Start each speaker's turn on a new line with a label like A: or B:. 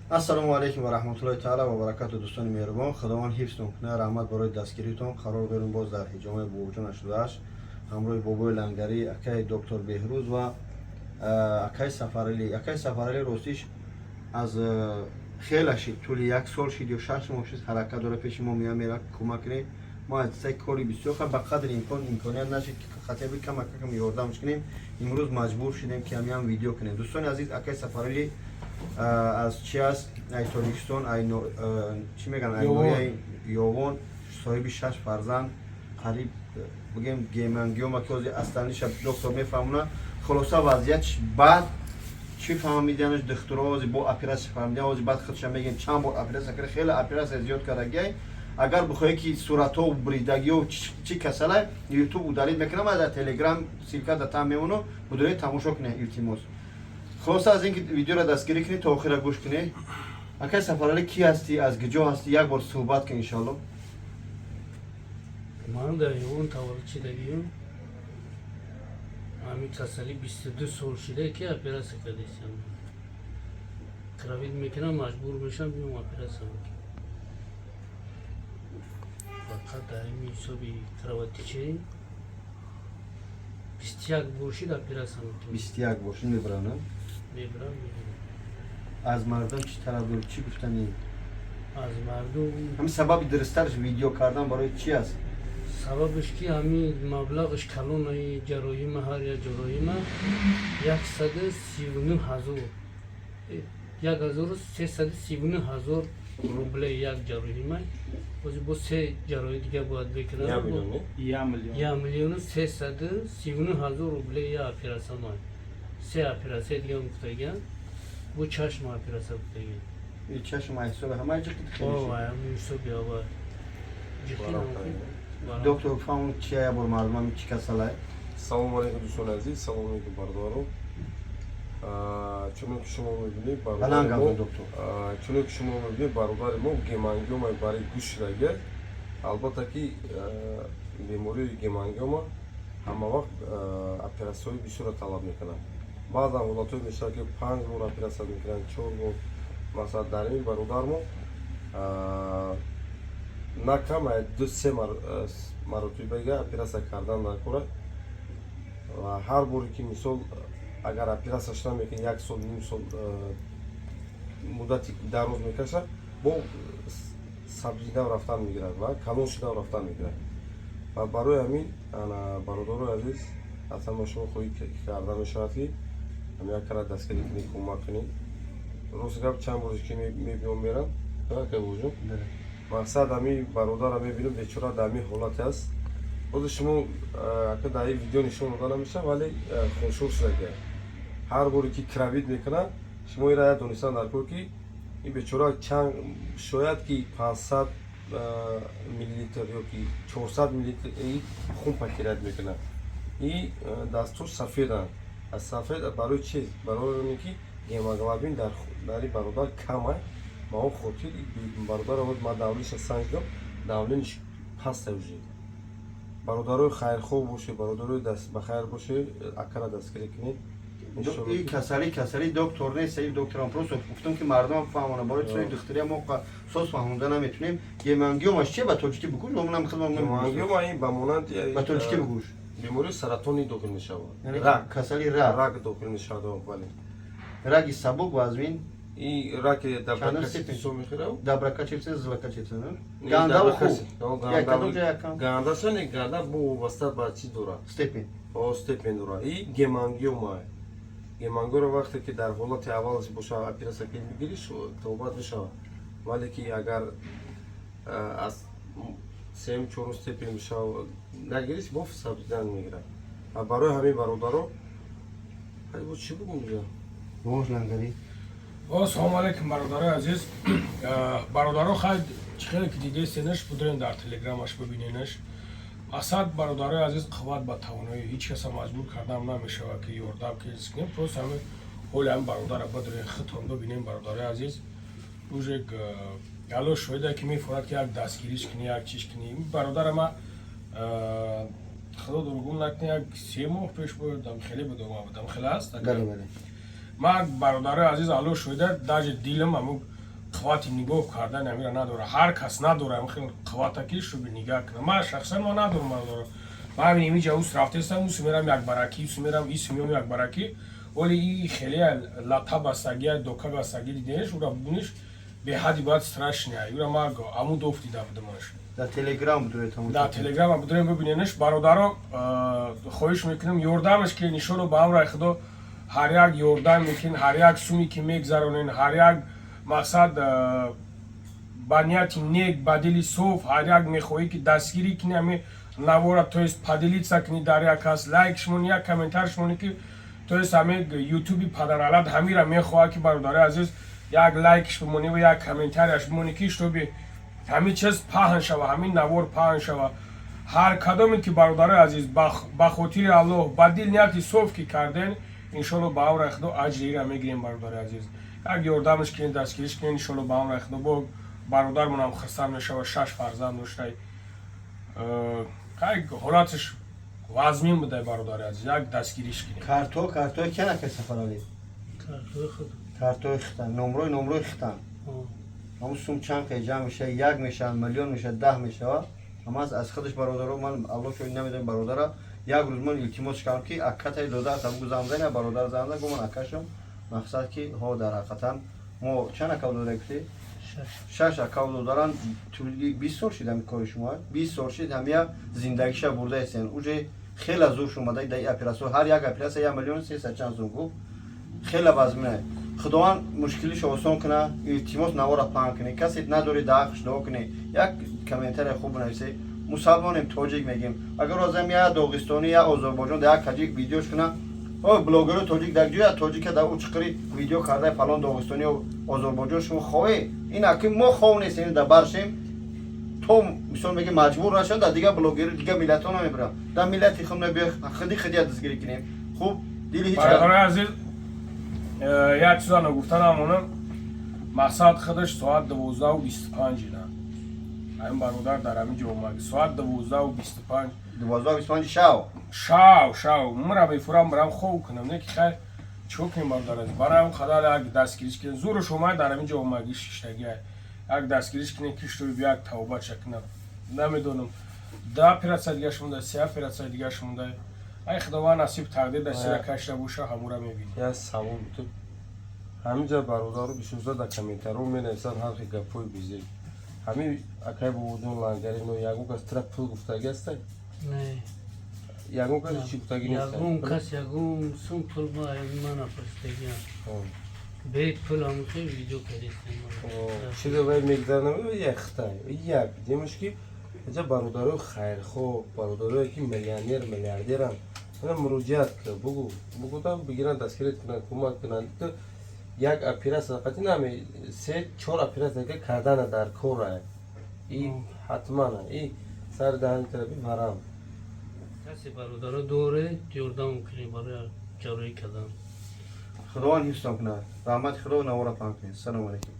A: Ассалому алайкум ва раҳматуллоҳи таала ва баракату. Дӯстони меҳрубон, Худованд ҳифзтон кунад. Раҳмат барои дастгиритон. Қарор дорем боз дар ҳиҷомаи Бобоҷон 88 ҳамроҳи бобои Лангарӣ, акаи доктор Беҳрӯз ва акаи Сафаралӣ. Акаи Сафаралӣ, ростиш, аз хела шид, тӯли як сол шид ё 6 моҳ шид, ҳаракат дора, пеши мо мея, мера, кӯмак кунед. Мо аз дастаи кори бисёр ба қадри имкон имконият нашид, ки хотя бы камакакам ёрдамш кунем. Имрӯз маҷбур шудем, ки ҳамиам видео кунем. Дӯстони азиз, акаи Сафаралӣ аз чи аст? Ай Тоҷикистон, ай чӣ мегӯянд, ай ноҳияи Ёвон, соҳиби шаш фарзанд, қариб бигем, гемангиома, ки ҳозир астаниша доктор мефаҳмонад. Хулоса, вазъиятш бад. Чӣ фаҳмиданаш духтуро, ҳозир бо оператсия фаҳмидан. Ҳозир баъд худша мегӯем, чанд бор оператсия карда, хеле оператсия зиёд кардагиай. Агар бихоҳӣ, ки суратҳо, бридагиҳо, чӣ касалай, Ютуб удалить мекунам, дар Телеграм ссылка да там мемону, будуред, тамошо кунед, илтимос. Хулоса, аз ин ки видеоро дастгирӣ кунед, то охира гӯш кунед. Акай Сафаралӣ, кӣ ҳастӣ, аз куҷо ҳастӣ, як бор суҳбат кун, иншоалло.
B: Ман дар Ёвон таваллуд шидагиюм. Ҳамин касалӣ 22 сол шуда, ки оператсия кардастам. Кровить мекунам, маҷбур мешам, биём, оператсия мекунам. Фақат дар ҳамин ҳисоби кровотечение 21 бор шид, оператсия мекунам.
A: 21 бор шуд, мебаранд?
B: Мебарам, мегирам.
A: Аз мардум чӣ талаб дорӣ, чӣ гуфтанӣ?
B: Аз мардум
A: Ҳамин сабаби дурусттарш видео кардан барои чӣ аст?
B: Сабабаш ки ҳамин маблағаш калонаи ҷарроҳима, ҳар як ҷарроҳима 139 ҳазор, 1339 ҳазор рубле як ҷарроҳима. Бози бо се ҷарроҳи дига бояд бикунад. 1 339 000 рубле як оператсия. Ма се оператсия дига гуфтагиам, бо чашм оператсия гуфтагиам.
A: Чашм ҳисоби ҳамаи ҷиқи?
B: Ҳисоби ава.
A: Доктор, фаҳм, чи я бор мардумам, чӣ касалай?
C: Салому алейкум, дӯстони азиз, салому алейкум, бародаро. Чунон ки шумо мебинед, чунон ки шумо мебинед, бародари мо гемангиомаи барои гӯш шудагия. Албатта ки бемории гемангиома ҳама вақт оператсияҳои бисёрро талаб мекунад. Баъзан ҳолатҳое мешавад, ки панҷ бор оператсия мекунанд, чор бор. Масалан, дар ин бародармо на кам ду се маротибага оператсия кардан накора ва ҳар боре ки, мисол, агар оператсия шуда мекунӣ, як сол, ним сол, муддати дароз мекашад, бо сабзидан рафтан мегирад ва калон шудан рафтан мегирад. Ва барои ҳамин, бародарои азиз, аз ҳама шумо хоҳӣ карда мешавад, ки ҳам як кара дастгирӣ кунед, кӯмак кунед. Рости гап, чанд боре ки мебиём, мерам, бобоҷон, мақсад ҳамин бародарро мебинам, бечора дар ҳамин ҳолате аст. Ҳозир шумо ака дар ин видео нишон дода намешавад, вале хуншур шудагия. Ҳар боре ки кровить мекунад, шумо ира як донистан дар кор, ки ин бечора чанд, шояд ки 500 миллилитр ё ки 400 миллилитр хун потерять мекунад. И дастур сафеданд, аз сафед барои чиз, барои оне ки гемоглобин дар ин бародар кам аст. Ба он хотир бародар ман давлениша санҷидам, давлениаш паста уже. Бародарои хайрхоҳ бошед, бародарои ба хайр бошед, акара дастгирӣ кунед.
A: Ин касалӣ, касалӣ доктор нест, ин докторам просто гуфтам, ки мардум фаҳмона. Барои чизи духтария мо соз фаҳмонда наметунем. Гемангиомаш чи, ба тоҷикӣ бигӯш.
C: Гемангиома ин ба монанди
A: Ба тоҷикӣ бигӯш.
C: Бемории саратонӣ дохил мешавад.
A: Рак, касали рак.
C: Рак дохил мешавад, бале.
A: Раги сабук вазмин?
C: И раки доброкачественный мехӯрам.
A: Доброкачественный, злокачественный, гандаву хуб, якадом ҷо якам.
C: Гандаша не, ганда бо вобаста ба чӣ дорад?
A: Степень.
C: О, степень дорад. И гемангиома, гемангиома вақте ки дар ҳолати аввалаш боша, оператсия ки бигириш, табобат мешавад, вале ки агар аз сеюм, чорум степень мешава, нагириш, бо сабзидан мегирад. Ва барои ҳамин, бародаро, чӣ бугум дига?
A: Бош, Лангарӣ.
D: Ассалому алайкум, бародарои азиз. Бародаро, хай, чӣ хеле ки дидестенаш, будурен дар Телеграмаш, бибиненаш. Асад, бародарои азиз, қувват ба тавоноӣ, ҳеҷ каса маҷбур кардан намешавад, ки ёрдам кунем. Просто ҳами ҳоли ҳами бародара бидурен, худтон бибинем, бародарои азиз. Уже ало шоҳида, ки мефорад, ки як дастгириш кунӣ, як чиз кунӣ. Бародара ма, худо дургум накунӣ, як 3 моҳ пеш будам, хеле будам, хеле аст. Ма, бародарои азиз, алло шоҳида, даже дилам аму. Қуввати нигоҳ кардан амира надора, ҳар кас надора хел қуввата ки шуби нигаҳ кунам. Ман шахсан ман надорам, бародаро. Ман ҳамин имиҷа ус рафтестам, ус мерам як баракӣ, ус мерам, ис меом як баракӣ. Оли и хеле лата бастагия, дока бастагӣ дидеш, ура буниш беҳади баъд страшный. Ура ма аму доф дида будамаш.
A: Дар Телеграм будуред тамошо.
D: Дар Телеграм будурем, бибиненаш, бародаро. Хоҳиш мекунем, ёрдамаш ки нишоно ба амраи Худо. Ҳар як ёрдам мекунен, ҳар як суме ки мегзаронен, ҳар як мақсад ба нияти нек, ба дили соф, ҳар як мехоҳӣ ки дастгирӣ кунӣ, ҳами навора, то есть поделиться кунӣ, дар як кас лайк шумони, як комментар шумони ки, то есть ҳами Ютуби падаралат ҳамира мехоҳад ки, бародари азиз, як лайкш бимонӣ ва як комментарияш бимонӣ, ки чтобы ҳамин чиз паҳн шава, ҳамин навор паҳн шава. Ҳар кадоме ки, бародарои азиз, ба хотири Аллоҳ, ба дил нияти соф ки карден, иншолло ба амраи Худо аҷри ира мегирем. Бародари азиз, як ёрдамаш кунед, дастгириш кунед, иншолло ба амраи Худо бо бародармонам хурсанд мешава. Шаш фарзанд доштай, ҳолаташ вазмин будай. Бародари азиз, як дастгириш кунед.
A: Карто, картои киян, акай Сафаралӣ?
B: Картои худ.
A: Картои хитан, номрои хитан. Ҳамун сум чанд қе ҷамъ меша, як мешавад, миллион мешавад, 10 мешавад. Ҳама аз худаш. Бародаро, ман Аллоҳ шоҳид, намедонам бародара. Як рӯз ман илтимос кардам ки аккатай дода бугу замзани бародар замзан гу, ман акашам мақсад ки ҳо дар ҳақиқатан мо чанд акав дода гуфтӣ?
B: Шаш.
A: Шаш акав додаран. 20 сол шид ҳами кори шумо, 20 сол шид, ҳамия зиндагиша бурда истен. Уже хела зур шумада дар оператсия, ҳар як оператсия 1 миллион 300 чанд сум гуфт, хела вазмина. Худованд мушкилишо осон куна. Илтимос, навора паҳн кунед. Касе надори, даҳш дуо кунед, як комментария хуб бинависед. Мусалмонем, тоҷик мегем. Агар озам я доғистонӣ, я Озарбойҷон да як таҷик видеош куна, о блогеро тоҷик дар ҷоя тоҷика дар учқири видео карда, фалон доғистонӣ, Озарбойҷон, шумо хоҳе ин аки мо хов нестем, дар баршем то мисол меги маҷбур нашам дар дигар блогери, дигар миллатҳо намебирам, дар миллати худ биё хиди хидия дастгирӣ кунем. Хуб, дили ҳеҷ
D: Бародарои азиз, як чиза нагуфта намонам. Мақсад худаш соат 12:25 ина ҳамин бародар дар ҳамин ҷо омад соат 12:25.
A: 12:25 шав.
D: Шав мра бефурам барам хов кунам, не ки хай чико кунем. Бародар азиз, барои ҳам қадар як дастгириш кунем. Зураш омад, дар ҳамин ҷо омаги шиштаги, як дастгириш кунем, ки чтобы як тавба чакунам. Намедонам, да оператсия дигаш монда, се оператсия дигаш монда. Ай Худованд насиб тақдир дар сира кашида боша, ҳамура мебинем.
C: Як савол бутуд. Ҳаминҷа бародару бисёрза дар комментариҳо менависанд ҳар хел гапҳои безеб. Ҳамин акай Бобоҷон Лангари но ягон кас тира пул гуфтагӣ ҳастай?
B: Не.
C: Ягон кас чӣ гуфтагӣ нест?
B: Ягон кас ягон сум пул ма напурсидагиам. Бе пул ҳамихе видео кардистем.
C: Чизе вай мегзарнам, як хитай як демаш ки аҷа бародарои хайрхоҳ, бародарое ки миллионер, миллиардеранд, ана муроҷиат кар, бугу, бугу, бигиранд, дастгирит кунанд, кӯмак кунанд. Як оператсия қати наме, се чор оператсия ка кардана дар кора и ҳатмана и сари даҳани тарафи варам.
B: Касе бародаро доре, ёрдам кунем барои ҷарроҳӣ кардан.
A: Худованд ҳифзтон кунад. Раҳмати Худо, навора паҳн кунед. Салому алайкум.